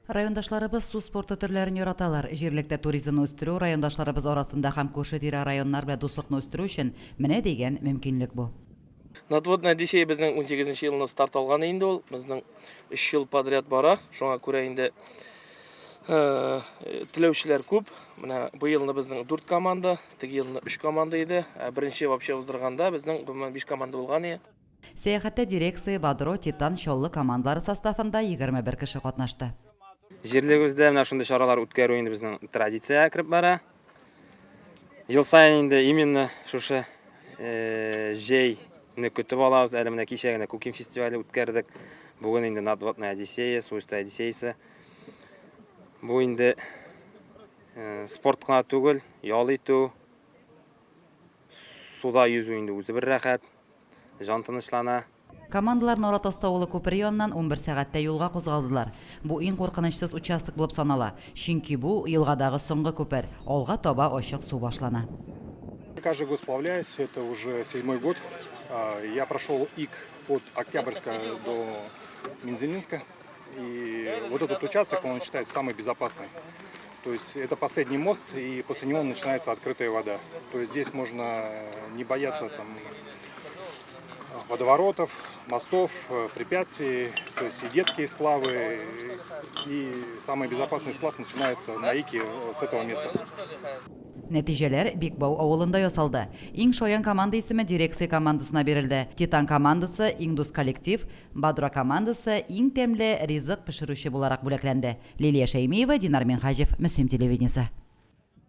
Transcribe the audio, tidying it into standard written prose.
Райондашларыбыз су спорты төрләрен яраталар. Җирлектә туризмны үстерү, райондашларыбыз арасында һәм күрше-тирә районнар белән дуслыкны үстерү өчен менә дигән мөмкинлек бу. Надводная Одиссея безнең унсигезенче елны старт алган инде ул. Безнең өч ел подряд бара. Шуңа күрә инде теләүчеләр күп. Менә быелны безнең дүрт команда, теге елны өч команда иде. Ә беренче вообще уздырганда безнең гомумән биш команда булган иде. Сәяхәттә Дирекция, Бодро, Титан, Чаллы командалары составында 21 кеше катнашты. Җирлегебездә менә шундый чаралар үткәрү инде безнең традициягә кереп бара. Ел саен инде именно шушы җәйне көтеп алабыз. Әле менә кичә генә Кукин фестивале үткәрдек. Бүген инде Надводная Одиссея, су өсте Одиссеясы. Бу инде спорт кына түгел, ял итү, суда йөзү инде үзе бер рәхәт. Җан тынычлана. Командалар Нарат Асты авылы күпере яныннан 11 сәгатьтә юлга кузгалдылар. Бу иң куркынычсыз участок булып санала, чөнки бу, елгадагы соңгы күпер, алга таба ачык су башлана. Каждый год сплавляюсь, это уже седьмой год. Я прошел Ик от Октябрьска до Мензелинска. И вот этот участок, он считается самый безопасный. То есть это последний мост, и после него начинается открытая вода. То есть здесь можно не бояться там водоворотов, мостов, препятствий, то есть и детские сплавы, и самый безопасный сплав начинается на Ике с этого места. Нәтиҗәләр Бикбау авылында ясалды. Иң шаян команда исеме дирекция командасына бирелде. Титан командасы иң дус коллектив, Бадра командасы иң тәмле ризык пешерүче буларак бүләкләнде. Лилия Шәймиева, Динар Минһаҗев, Мөслим телевидениесе.